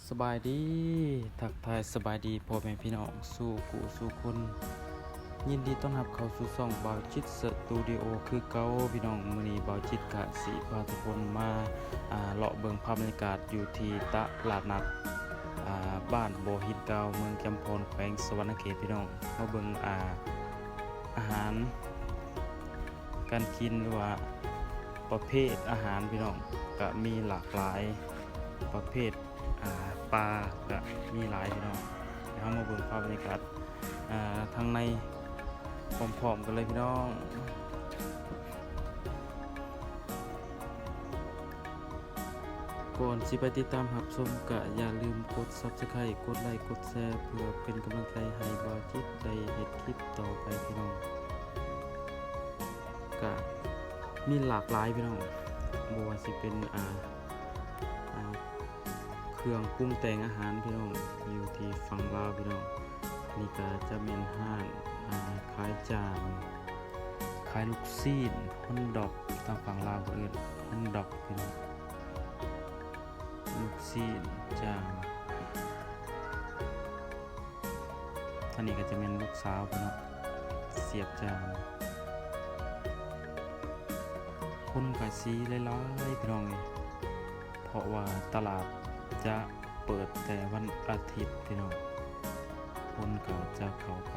ສະບາຍດີ ທັກທາຍສະບາຍດີພໍ່ແມ່ພີ່ນ້ອງສູ່ຄູ່ສູ່ຄົນ. ຍິນດີຕ້ອນຮັບເຂົ້າສູ່ຊ່ອງບ່າວຈິດສະຕູດິໂອຄືເກົ່າພີ່ນ້ອງ. ມື້ນີ້ບ່າວຈິດກະຊິພາທຸກຄົນມາ ອ່າ ເລາະເບິ່ງພາບບັນຍາກາດຢູ່ທີ່ຕະຫຼາດນັດ ອ່າ ບ້ານບໍ່ຫີນກາວ ເມືອງຈຳພອນ ແຂວງສະຫວັນນະເຂດພີ່ນ້ອງ. ມາເບິ່ງ ອ່າ ອາຫານການກິນ ຫຼືວ່າປະເພດອາຫານພີ່ນ້ອງ ກະມີຫຼາກຫຼາຍປະເພດ. ອ່າ ປາກະມີຫຼາຍພີ່ນ້ອງ. ດຽວເຮົາມາເບິ່ງພາບບັນຍາກາດ ອ່າ ທາງໃນພ້ອມໆກັນເລີຍພີ່ນ້ອງ. ກ່ອນຊິໄປຕິດຕາມຮັບຊົມ ກະຢ່າລືມກົດ Subscribe ກົດໄລ ກົດແຊ ເພື່ອເປັນກຳລັງໃຈໃຫ້ບ່າວຈິດໄດ້ເຮັດຄລິບຕໍ່ໄປພີ່ນ້ອງ. ກະມີຫຼາກຫຼາຍພີ່ນ້ອງ ບໍ່ວ່າຊິເປັນ ອ່າ ອ່າ ເຄື່ອງປຸງແຕ່ງອາຫານພີ່ນ້ອງ ຢູ່ທີ່ຝັ່ງລາວພີ່ນ້ອງ. ນີ້ກະຈະແມ່ນຮ້ານ ອ່າ ຂາຍຈ້າງ ຂາຍລູກຊີ້ນ ຮອດດອກ ທາງຝັ່ງລາວເຂົາເອີ້ນຮອດດອກພີ່ນ້ອງ ລູກຊີ້ນຈ້າງ. ທາງນີ້ກະຈະແມ່ນລູກສາວພີ່ນ້ອງ ສຽບຈ້າງ. ຄົນກະຊິຫຼາຍໆພີ່ນ້ອງເອີຍ ເພາະວ່າຕະຫຼາດຈະເປີດແຕ່ວັນອາທິດພີ່ນ້ອງ. ຄົນກະຈະເຂົ້າໄປ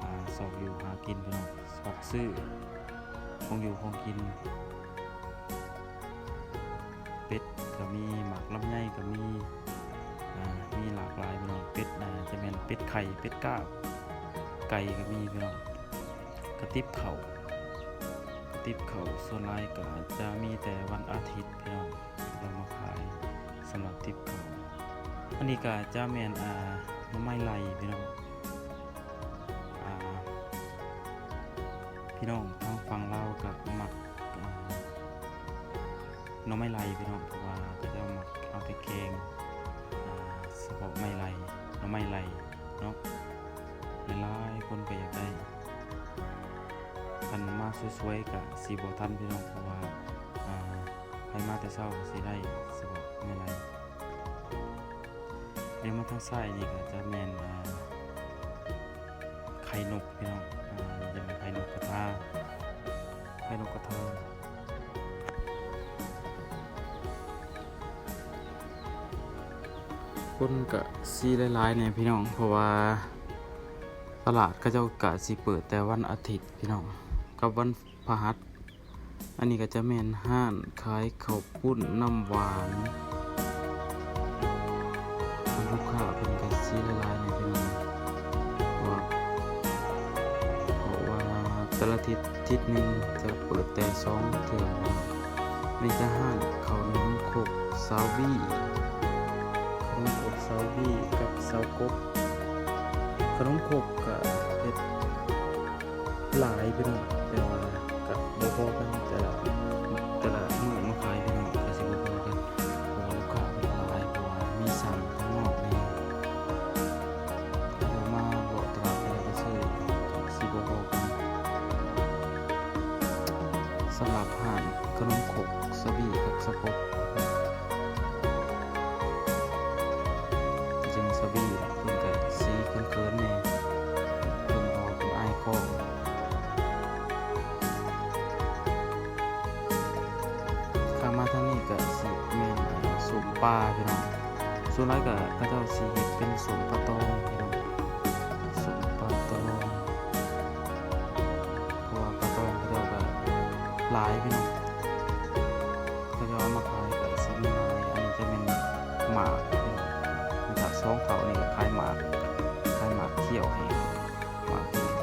ອ່າ ຊອກຢູ່ຫາກິນພີ່ນ້ອງ ຊອກຊື້ຂອງຢູ່ຂອງກິນ. ເປັດກະມີ ໝາກລຳໄຍກະມີ ອ່າ ມີຫຼາກຫຼາຍພີ່ນ້ອງ. ເປັດ ອ່າ ຈະແມ່ນເປັດໄຂ່ ເປັດກ້າງ ໄກ່ກະມີພີ່ນ້ອງ. ກະຕິບເຂົ້າ ກະຕິບເຂົ້າສ່ວນຫຼາຍກະຈະມີແຕ່ວັນອາທິດພີ່ນ້ອງ ເຂົາເຈົ້າມາຂາຍສຳລັບຕິບເຂົ້າ. ອັນນີ້ກະຈະແມ່ນ ອ່າ ໜໍ່ໄມ້ໄລ່ພີ່ນ້ອງ. ອ່າ ພີ່ນ້ອງທາງຝັ່ງລາວກະມັກ ອ່າ ໜໍ່ໄມ້ໄລ່ພີ່ນ້ອງ ເພາະວ່າເຂົາເຈົ້າມັກເອົາໄປແກງ ອ່າ ສະເພາະໄມ້ໄລ່ ໜໍ່ໄມ້ໄລ່ເນາະ. ຫຼາຍໆຄົນກະຢາກໄດ້ ຄັນມາສວຍໆກະຊິບໍ່ທັນພີ່ນ້ອງ ເພາະວ່າ ອ່າ ໃຜມາແຕ່ເຊົ້າກະຊິໄດ້ສະເພາະໄມ້ໄລ່. ແລ້ວມາທາງຊ້າຍນີ້ກະຈະແມ່ນ ອ່າ ໄຂ່ນົກພີ່ນ້ອງ. ອ່າ ນີ້ຈະແມ່ນໄຂ່ນົກກະທາ ໄຂ່ນົກກະທາ. ຄົນກະຊິຫຼາຍໆແດ່ພີ່ນ້ອງ ເພາະວ່າຕະຫຼາດເຂົາເຈົ້າກະຊິເປີດແຕ່ວັນອາທິດພີ່ນ້ອງ ກັບວັນພະຫັດ. ອັນນີ້ກະຈະແມ່ນຮ້ານຂາຍເຂົ້າປຸ້ນນ້ຳຫວານ. ລູກຄ້າເພິ່ນກະຊິຫຼາຍໆແດ່ພີ່ນ້ອງ ເພາະວ່າ ເພາະວ່າແຕ່ລະທິດ ທິດໜຶ່ງຈະເປີດແຕ່ສອງເທື່ອ. ມີແຕ່ຮ້ານເຂົ້າໜົມຄົກສາວວີ ເຂົ້າໜົມຄົກສາວວີກັບສາວກົບ. ເຂົ້າໜົມຄົກກະເຮັດ ຫຼາຍພີ່ນ້ອງ ແຕ່ວ່າກະບໍ່ພໍກັນ ແຕ່ລະ ແຕ່ລະມື້ມາຂາຍພີ່ນ້ອງ ກະຊິບໍ່ພໍກັນ ເພາະວ່າລູກຄ້າເພິ່ນຫຼາຍ ເພາະວ່າມີສັ່ງຂ້າງນອກແດ່ ເຂົາເຈົ້າມາເລາະຕະຫຼາດ ເຂົາເຈົ້າກະຊື້ ກະຊິບໍ່ພໍກັນ. ສຳລັບຮ້ານເຂົ້າໜົມຄົກສາວວີກັບສາວກົບ ຈະເປັນສາວວີ ເພິ່ນກະຊິເຂີນໆແດ່ ເພິ່ນ ເພາະວ່າເພິ່ນອາຍກ້ອງ. ຂ້າມມາທາງນີ້ກະຊິແມ່ນ ອ່າ ສົ້ມປາພີ່ນ້ອງ. ສ່ວນຫຼາຍກະເຂົາເຈົ້າຊິເຮັດເປັນສົ້ມປາຕອງພີ່ນ້ອງ ສົ້ມປາຕອງ ເພາະວ່າປາຕອງເຂົາເຈົ້າກະຫຼາຍພີ່ນ້ອງ. ເຂົາເຈົ້າເອົາມາຂາຍກະຊິມີຫຼາຍ. ອັນນີ້ຈະແມ່ນໝາກ ແລ້ວກະສອງເຖົ້ານີ້ກະຂາຍໝາກ ຂາຍໝາກຂຽວແຫ້ງ ໝາກຂຽວ ກ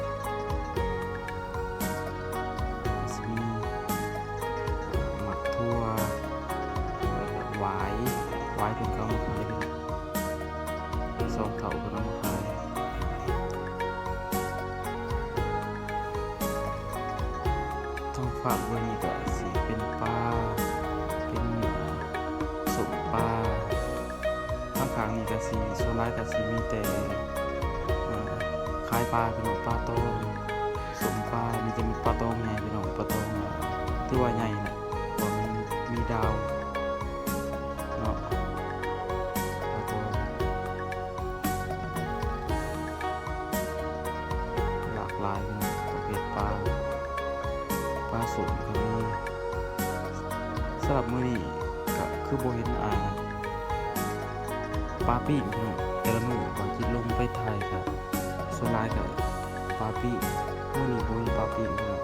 ະຊິມີໝາກຖົ່ວ ແລ້ວກະຫວາຍ ຫວາຍເພິ່ນກະເອົາມາຂາຍເດ້ ສອງເຖົ້າເພິ່ນເອົາມາຂາຍ. ທາງຟາກເບື້ອງນີ້ກະຊິເປັນປາ ເປັນ ອ່າ ສົ້ມປາ. ທາງຂ້າງນີ້ກະຊິ ສ່ວນຫຼາຍກະຊິມີແຕ່ ອ່າ ຂາຍປາພີ່ນ້ອງ ປາຕອງ ສົ້ມປາ. ນີ້ຈະມີປາຕອງໃຫຍ່ພີ່ນ້ອງ ປາຕອງ ອ່າ ຖືວ່າໃຫຍ່ແຫຼະ ເພາະວ່າມັນມີດາວເນາະ ປາຕ ສົມກໍມີ. ສຳລັບມື້ນີ້ກໍຄືບໍ່ເຫັນ ອ່າ ປາປີ້ງພີ່ນ້ອງ. ແຕ່ລະມື້ບ່າວຈິດລົງໄປຖ່າຍກໍສ່ວນຫຼາຍກໍປາປີ້ງ, ມື້ນີ້ບໍ່ມີປາປີ້ງພີ່ນ້ອງ.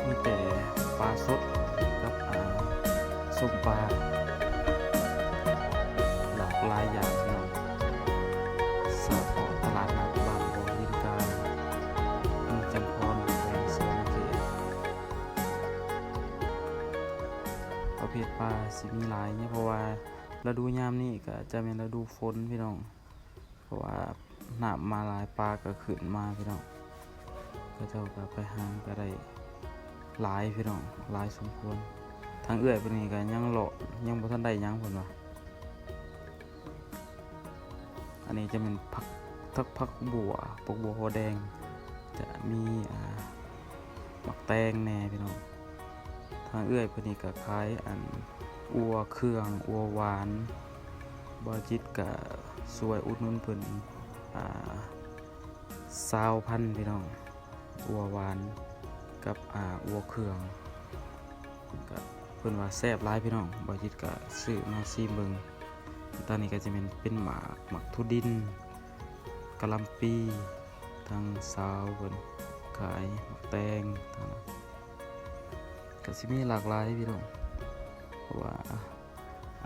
ມີແຕ່ປາສົດກັບ ອ່າ ສົ້ມປາ ຫຼາກຫຼາຍຢ່າງພີ່ນ້ອງ. ສະເພາະຕະຫຼາດນັດບ້ານບໍ່ຫີນກາງ ເມືອງຈຳພອນ ແຂວງສະຫວັນນະເຂດ. ປະເພດປາຊິມີຫຼາຍເນາະ ເພາະວ່າລະດູຍາມນີ້ກໍຈະແມ່ນລະດູຝົນພີ່ນ້ອງ. ເພາະວ່ານ້ຳມາຫຼາຍ ປາກໍຂຶ້ນມາພີ່ນ້ອງ. ເຂົາເຈົ້າກໍໄປຫາກໍໄດ້ຫຼາຍພີ່ນ້ອງ ຫຼາຍສົມຄວນ. ທາງເອື້ອຍເພິ່ນນີ້ກໍຍັງເລາະ ຍັງບໍ່ທັນໄດ້ຫຍັງເພິ່ນວ່າ. ອັນນີ້ຈະແມ່ນຜັກ ຜັກ ຜັກບົ່ວ ຜັກບົ່ວຫົວແດງ ຈະມີ ອ່າ ໝາກແຕງແດ່ພີ່ນ້ອງ. ທາງເອື້ອຍເພິ່ນນີ້ກໍຂາຍອັນ ອົ່ວເຄືອງ ອົ່ວຫວານ. ບ່າວຈິດກໍຊ່ວຍອຸດໜູນເພິ່ນ ອ່າ ຊາວພັນພີ່ນ້ອງ, ອົ່ວຫວານກັບ ອ່າ ອົ່ວເຄືອງ. ກໍເພິ່ນວ່າແຊບຫຼາຍພີ່ນ້ອງ, ບ່າວຈິດກໍຊື້ມາຊີມເບິ່ງ. ຕອນນີ້ກໍຈະແມ່ນເປັນໝາກ ໝາກຖົ່ວດິນ, ກະຫຼ່ຳປີ. ທາງສາວເພິ່ນຂາຍໝາກແຕງ. ກໍຊິມີຫຼາກຫຼາຍພີ່ນ້ອງ ເພາະວ່າ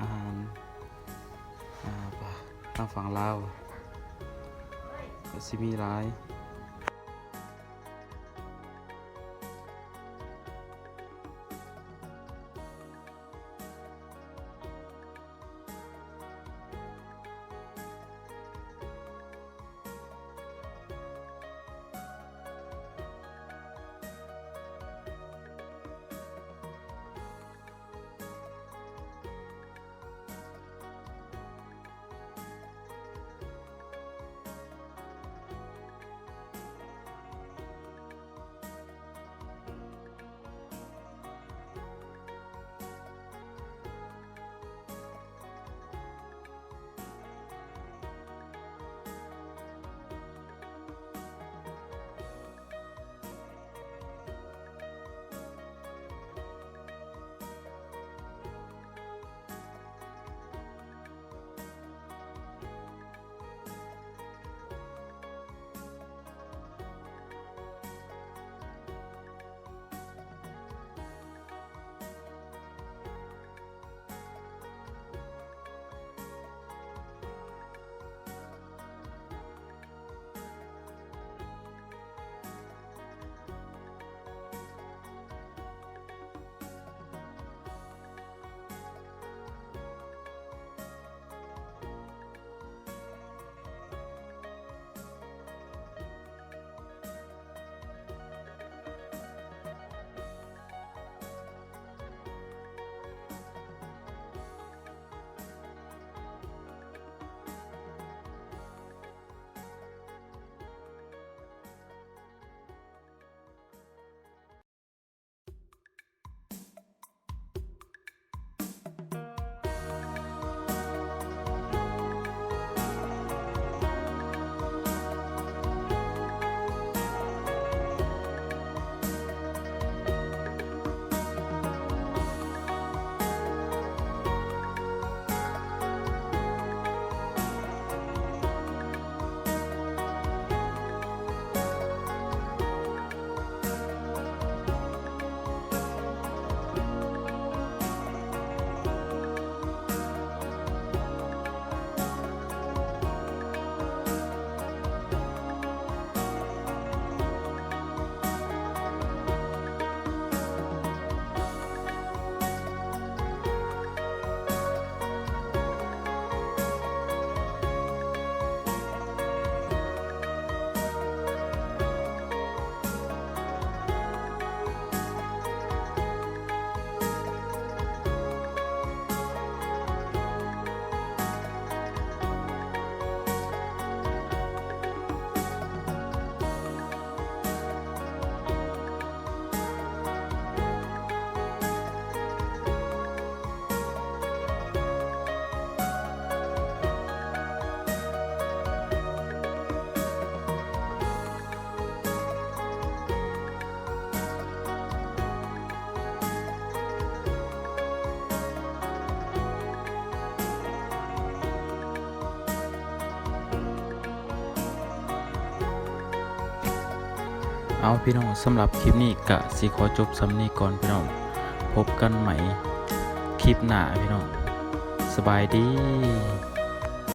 ອາຫານ ອ່າ ທາງຝັ່ງລາວກໍຊິມີຫຼາຍ. ເອົາພີ່ນ້ອງ, ສຳລັບຄລິບນີ້ກະຊິຂໍຈົບສ່ຳນີ້ກ່ອນພີ່ນ້ອງ. ພົບກັນໃໝ່ຄລິບໜ້າພີ່ນ້ອງ. ສະບາຍດີ.